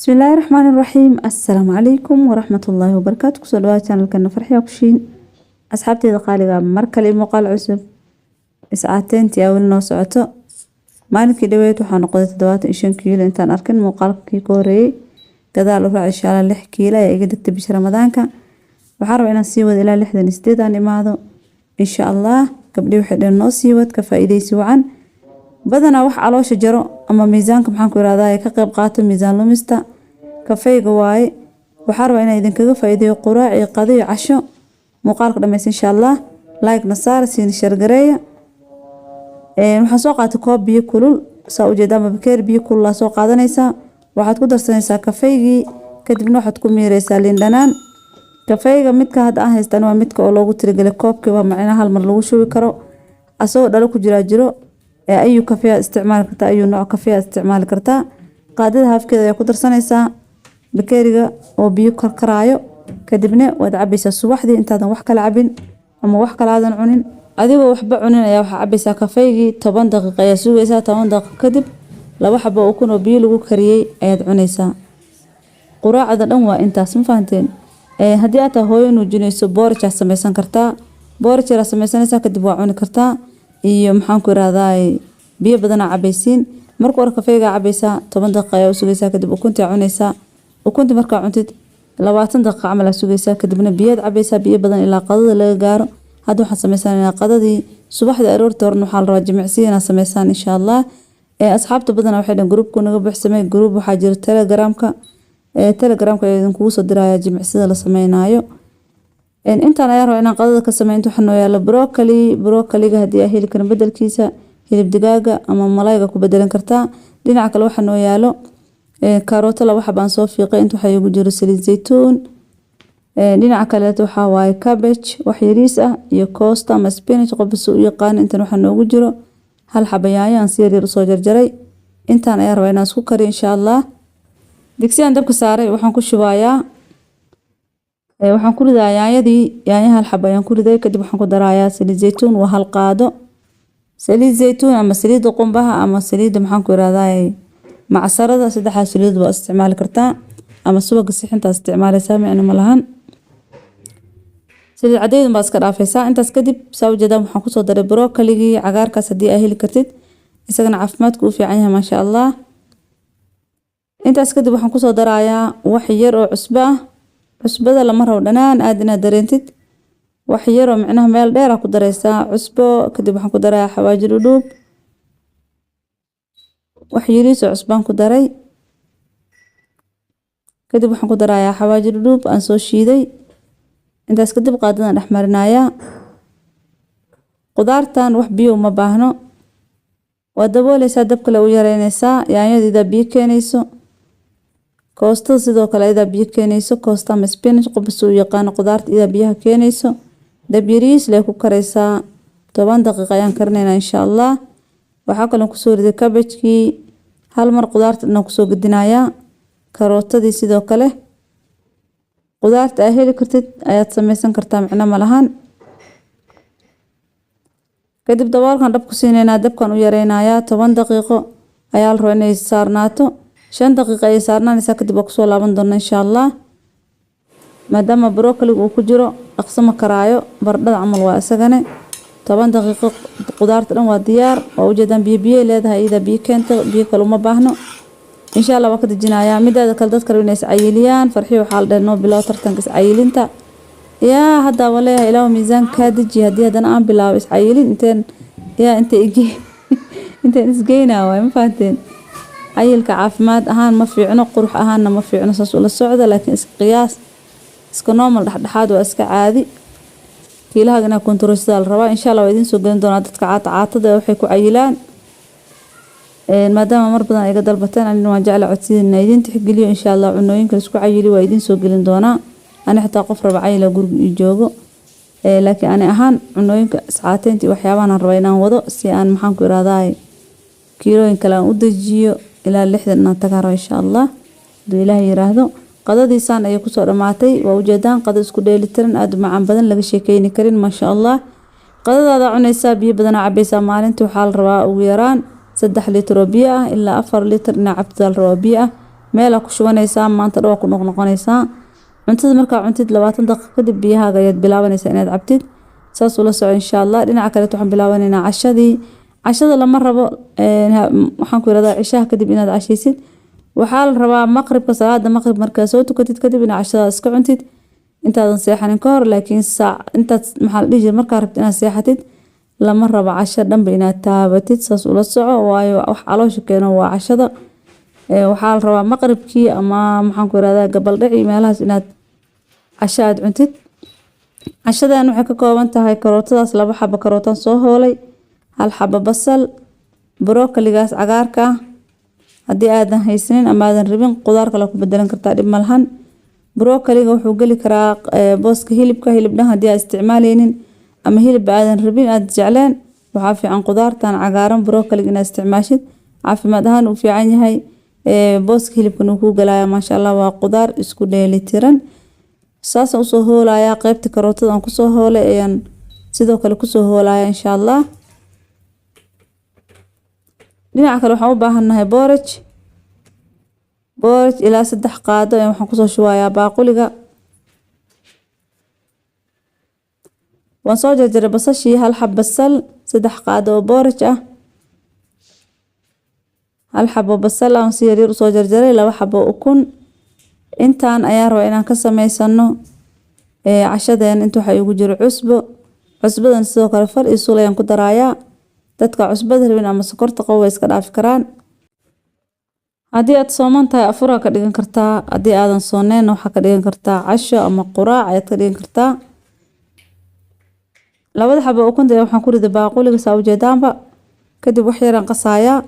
Bismillaahi Raxmaani Raxiim. Assalaamu calaykum waraxmatullaahi wabarakaatu. Kusoo dhawaada channelkana Farxiya Kushiin. Asxaabteyda qaaliga, mar kale muuqaal cusub. Iscaateyntii aa weli noo socoto. Maalinkii dhaweyd waxaa noqday 75 kiilo. Intaan arkin muuqaalkii ka horeeyey gadaal u raac, insha Allah. 6 kiilo ayaa iga degtay bisha Ramadaanka. Waxaan rabaa inaan sii wado ilaa 68 aan imaado, insha Allah. Gabdhii waxay dhaheen noo sii wad, ka faa'iidaysi wacan. Badanaa wax caloosha jaro ama miisaanka, maxaan ku irahdaa, ka qayb qaato miisaan lumista, kafeyga waaye. Waxaan rabaa inaan idinkaga faa'iideeyo quraac iyo qado iyo casho. Muuqaalka dhammaysta, insha Allah. Like na saar, siina share gareeya. Waxaan soo qaatay koob biyo kulul, saa ujeeda, ama bakeeri biyo kulul aa soo qaadanaysaa. Waxaad ku darsanaysaa kafeygii, kadibna waxaad ku miireysaa liin dhanaan. Kafeyga midka hadda aan haystaan waa midka oo loogu talagalay koobkii, waa macnaha hal mar lagu shubi karo. Asagoo dhalo ku jiraa jiro. Ayu kafee aad isticmaali kartaa, ayu nooc kafee aad isticmaali kartaa. Qaadada haafkeeda ayaa ku darsanaysaa bakeeriga oo biyo karkaraayo, kadibna waad cabaysaa subaxdii intaadan wax kala cabin ama wax kale aadan cunin. Adigoo waxba cunin ayaa waxaa cabaysaa kafeygii. 10 daqiiqo ayaa sugaysaa. 10 daqiiqo kadib laba xabo ukun oo biyo lagu kariyey ayaad cunaysaa. Quraacda dhan waa intaas, ma fahanteen? Haddii aad tahay hooyo nuujinayso, booraj aad samaysan kartaa. Booraj yar aad samaysanaysaa, kadib waa cuni kartaa. Iyo maxaan ku irahdaa, biyo badanaa cabaysiin. Marka hore kafeegaa cabaysaa, 10 daqiiqa ayaa u sugaysaa, kadib ukuntii cunaysaa. Ukuntii markaa cuntid, 20 daqiiqa camal aa sugaysaa, kadibna biyaad cabaysaa, biyo badan, ilaa qadada laga gaaro. Hadda waxaan sameysanaynaa qadadii subaxdii. Aroortii horena waxaa la rabaa jimicsiga inaad sameysaan, insha Allah. Asxaabta badanaa waxay dhaheen groupku naga buuxsamay. Group waxaa jira Telegramka. Telegramka ayaa idinkugu soo diraya jimicsida la sameynaayo. Intaan ayaa rabaa inaan qadada ka sameyn. Inta waxaa noo yaala broccoli. Broccoliga haddii aa heli karin, bedelkiisa hilib digaaga ama malayga ku bedelan kartaa. Dhinaca kale waxaa noo yaalo kaarooto laba xab aan soo fiiqay. Inta waxaa igu jiro saliid zaytuun. Dhinaca kaleeto waxaa waaye cabbage wax yariis ah iyo koosta ama spinach, qofba si u yaqaan. Intan waxaa noogu jiro hal xaba yaanyo aan si yaryar usoo jarjaray. Intaan ayaa rabaa inaan isku kariyo, insha Allah. Digsi aan dabka saaray, waxaan ku shubayaa, waxaan ku ridayaa yaanyadii. Yaanya hal xaba ayaan ku riday. Kadib waxaan ku darayaa saliid zaytuun, waa hal qaado saliid zaytuun ama saliidda qumbaha ama saliidda, maxaan ku irahdaa, macsarada. Saddexdaas saliid waa isticmaali kartaa, ama subaga sixintaa isticmaaleysaa, micno ma lahan. Saliid cadeydun baa iska dhaafaysaa. Intaas kadib, saa ujeedaan, waxaan kusoo daray broccoli-gii cagaarkaas. Haddii aa heli kartid, isagana caafimaadku u fiican yahay, maasha Allah. Intaas kadib waxaan kusoo darayaa wax yar oo cusbo ah. Cusbada lama rabo dhanaan aad inaad dareentid, wax yar oo micnaha meel dheer aa ku dareysaa cusbo. Kadib waxaan ku darayaa xawaaji dhudhuub, wax yariis oo cusbaan ku daray. Kadib waxaan ku darayaa xawaaji dhudhuub aan soo shiiday. Intaas kadib qaadadan dhex marinayaa. Qudaartan wax biyo uma baahno. Waa dabooleysaa, dab kale u yareyneysaa. Yaanyada biyo keenayso, koostada sidoo kale iyadaa biyo keenayso. Koosta ama spinach, qofba si u yaqaano, qudaarta iyadaa biyaha keenayso. Dab yariis lay ku karaysaa. 10 daqiiqo ayaan karinaynaa, insha Allah. Waxaa kaloo kusoo riday cabbage-kii. Hal mar qudaarta dhan kusoo gedinayaa. Karootadii sidoo kale. Qudaarta aa heli kartid ayaad sameysan kartaa, micno ma lahan. Kadib daboolkan dhab ku siineynaa, dabkan u yareynayaa. 10 daqiiqo ayaa la rabaa inay saarnaato. 5 daqiiqo ayay saarnaanaysaa, kadib waa kusoo laaban doona, insha Allah. Maadaama broccoli-ga uu ku jiro, dhaqso ma karaayo, baradhada camal waa isagane. 10 daqiiqo qudaarta dhan waa diyaar. Waa ujeedaan, biyo biyo leedahay, iyada biyo keento, biyo kale uma baahno, insha Allah. Waa ka dejinayaa. Mideeda kale, dadka raba inay iscayiliyaan, Farxiyo waxaa la dhahay noo bilow tartanka iscayilinta. Yaa hadda waa leeyahay, Ilaahu miisaan kaa deji. Haddii haddana aan bilaabo iscayilin, inteen yaa inta ige inteen isgeynaa waay, ma fahanteen? Cayilka caafimaad ahaan ma fiicno, qurux ahaanna ma fiicno, saas ula socda. Laakiin iska qiyaas, iska normal, dhexdhexaad waa iska caadi. Kiilahaga inaa control sidaa la rabaa, insha Allah. Waa idiin soo gelin doonaa dadka caata caatada waxay ku cayilaan, maadaama mar badan ay iga dalbateen. Anina waan jecla codsiina idiin tixgeliyo, insha Allah. Cunooyinka la isku cayili waa idiin soo gelin doonaa. Ani xitaa qof raba cayila guriga ii joogo, laakiin ani ahaan cunooyinka iscaateynta iyo waxyaabahan aan rabaa inaan wado, si aan, maxaan ku irahdaa, kiilooyin kale aan u dejiyo. Ilaa 60 inaan tagaan rabo, insha Allah, haduu Ilaahay yiraahdo. Qadadiisaan ayay kusoo dhamaatay. Waa ujeedaan, qado isku dheelitiran, aada u macaan badan, laga sheekeyni karin, maasha Allah. Qadadaada cunaysaa, biyo badanaa cabaysaa. Maalintii waxaa la rabaa ugu yaraan 3 litir oo biyo ah ilaa 4 litir inaa cabtida la rabaa biyo ah. Meelaa ku shubanaysaa, maanta dhan waa ku noqnoqonaysaa. Cuntada markaa cuntid 20 daqiiqo kadib biyahaaga ayaad bilaabanaysaa inaad cabtid. Saas ula soco insha Allah. Dhinaca kaleeto waxaan bilaabanaynaa cashadii. Cashada lama rabo, waxaan ku yiraahdaa cishaha kadib inaad cashaysid. Waxaa la rabaa maqribka, salaada maqrib markaa soo tukatid kadib inaad cashada iska cuntid intaadan seexanin ka hor. Laakiin saac intaad, maxaa la dhihi jiray, markaa rabtid inaad seexatid lama rabo casho dhanba inaad taabatid. Saas ula soco, waayo wax caloosha keeno waa cashada. Waxaa la rabaa maqribkii ama maxaan ku yiraahdaa gabaldhaci meelahaas inaad casho aad cuntid. Cashadan waxay ka kooban tahay karootadaas, 2 xabo karootan soo hoolay, 1 xabo basal, brokoligaas cagaarka ah. Haddii aadan haysanin ama aadan rabin, qudaar kale ku bedelan kartaa, dhib malahan. Brokoliga wuxuu geli karaa booska hilibka. Hilib dhan haddii aad isticmaaleynin ama hilib aadan rabin, aad jecleen, waxaa fiican qudaartan cagaaran, brokoliga, inaad isticmaashid. Caafimaad ahaan uu fiican yahay, booska hilibkana wuu kuu galaya. Maasha Allah, waa qudaar isku dheelitiran. Saasaan usoo hoolayaa. Qeybta karootada aan kusoo hoolay ayaan sidoo kale kusoo hoolaya insha Allah. Dhinaca kale waxaan u baahannahay booraj. Booraj ilaa 3 qaado ayaan waxaan kusoo shubayaa baaquliga. Waan soo jarjaray basashii, 1 xab basal, 3 qaado oo booraj ah, 1 xabo basal aan si yaryar usoo jarjaray, 2 xabo ukun. Intaan ayaan rabaa inaan ka sameysano cashadeena. Inta waxaa igu jiro cusbo. Cusbadan sidoo kale far iyo suul ayaan ku darayaa. Dadka cusbada rabin ama sokorta qabo way iska dhaafi karaan. Haddii aad sooman tahay afuraa ka dhigan kartaa, haddii aadan sooneen waxaa ka dhigan kartaa casho ama quraac ayaad ka dhigan kartaa. 2 xabo ukunta ayaa waxaan ku riday baaquliga, saa ujeedaanba. Kadib wax yaraan qasayaa.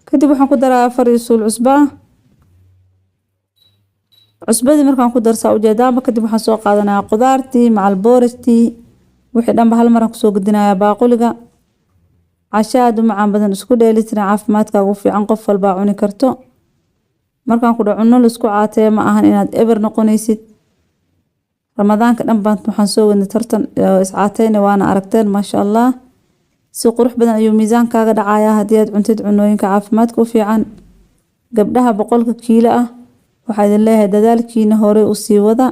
Kadib waxaan ku darayaa far iyo suul cusbo ah. Cusbadii markaan ku darsaa ujeedaanba, kadib waxaan soo qaadanayaa qudaartii macal boorajtii, wixii dhanba hal mar aan kusoo gedinayaa baaquliga. Casho aad u macaan badan, isku dheelitiran, caafimaadkaaga u fiican, qof walbaa cuni karto. Markaan ku dhaco cunno la isku caateeyo ma ahan inaad eber noqonaysid. Ramadaanka dhan baan waxaan soo wadnay tartan iscaateyna, waana aragteen maasha Allah. Si qurux badan ayuu miisaankaaga dhacayaa haddii aad cuntid cunooyinka caafimaadka u fiican. Gabdhaha 100 kiilo ah waxaa idin leeyahay dadaalkiina hore u sii wada.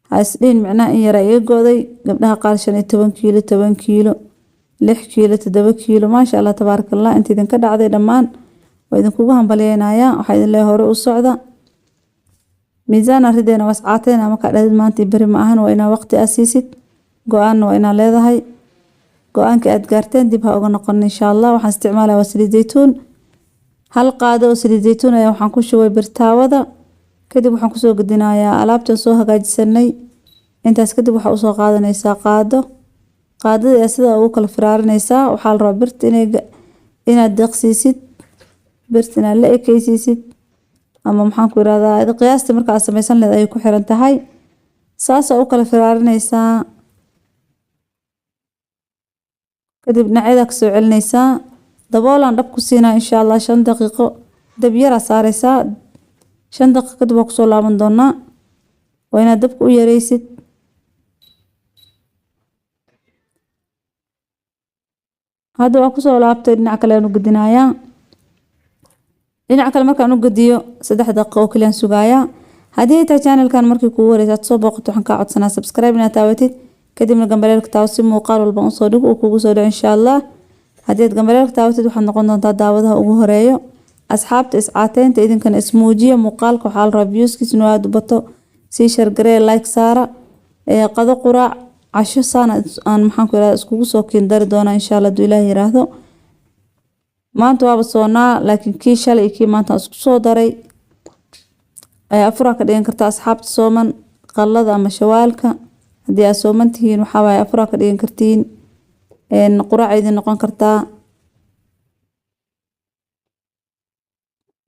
Ha isdhihin micnaha in yara iga go'day. Gabdhaha qaar 15 kiilo, 10 kiilo, 6 kiilo, 7 kiilo, maasha Allah tabaarakallah. Inta idinka dhacday dhammaan waa idinkugu hambalyeynayaa. Waxaa idin leeyahay hore u socda. Miisaan arrideena waa iscaateena markaa dhahdid maanta iyo beri ma ahan, waa inaa waqti aad siisid. Go-aanna waa inaa leedahay. Go-aanka aad gaarteen dib ha uga noqon insha Allah. Waxaan isticmaalayaa waa saliid zaytuun. 1 qaado oo saliid zaytuun ayaa waxaan ku shubay birtaawada. Kadib waxaan kusoo gedinayaa alaabtan soo hagaajisanay. Intaas kadib waxaa usoo qaadanaysaa qaado. Qaadada ayaa sidaa ugu kala firaarinaysaa. Waxaa la rabaa birta inaad deeqsiisid, birta inaad la ekeysiisid, ama maxaan ku yiraahdaa qiyaasta marka aad samaysan lahayd ayay ku xiran tahay. Saasaa u kala firaarinaysaa. Kadib dhinacyada kasoo celinaysaa. Daboolaan dhab ku siinaa insha Allah 5 daqiiqo. Dab yaraa saaraysaa. 5 daqiiqo kadib waa kusoo laaban doonaa. Waa inaad dabka u yareysid. Hadda waa kusoo laabtay, dhinaca kale ayaan u gedinayaa. Dhinaca kale markaan u gediyo 3 daqiiqo oo kaliya aan sugayaa. Haddii ay tahay channelkan markii kugu horreysay aad soo booqato, waxaan kaa codsanaa subscribe inaad taabatid, kadibna gambaleelka taawo si muuqaal walba aan usoo dhigo uu kugu soo dhaco insha Allah. Haddii aad gambaleelka taabatid waxaad noqon doontaa daawadaha ugu horeeyo. Asxaabta iscaateynta idinkana ismuujiya. Muuqaalka waxaa la rabaa viewskiisa inuu aad u bato. Sii share garee, like saara. Qado, quraac, casho saan aan maxaan ku yiraahdaa iskugu soo kiin dari doonaa insha Allah hadduu Ilaahay yiraahdo. Maanta waaba soonaa, laakiin kii shalay iyo kii maanta aan isku soo daray. Afuraa ka dhigan kartaa asxaabta sooman, qallada ama shawaalka. Haddii aad sooman tihiin waxaa waaye afuraa ka dhigan kartiin. Quraac idin noqon kartaa.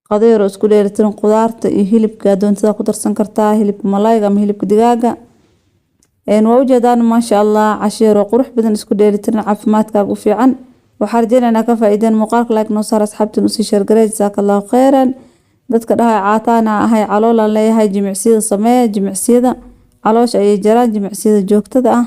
Qado yar oo isku dheelitiran, qudaarta iyo hilibka doontada ku darsan kartaa, hilibka malayga ama hilibka digaaga. Waa ujeedaan maasha Allah, casho yar oo qurux badan, isku dheelitiran, caafimaadkaaga u fiican. Waxaan rajeynayaa inaad ka faa'iideen. Muuqaalka like noo saar, asxaabtiin usii share garee. Jazakallahu khayran. Dadka dhahay caataana ahay, caloolaan leeyahay, jimicsiyada sameeya. Jimicsiyada caloosha ayay jaraan, jimicsiyada joogtada ah.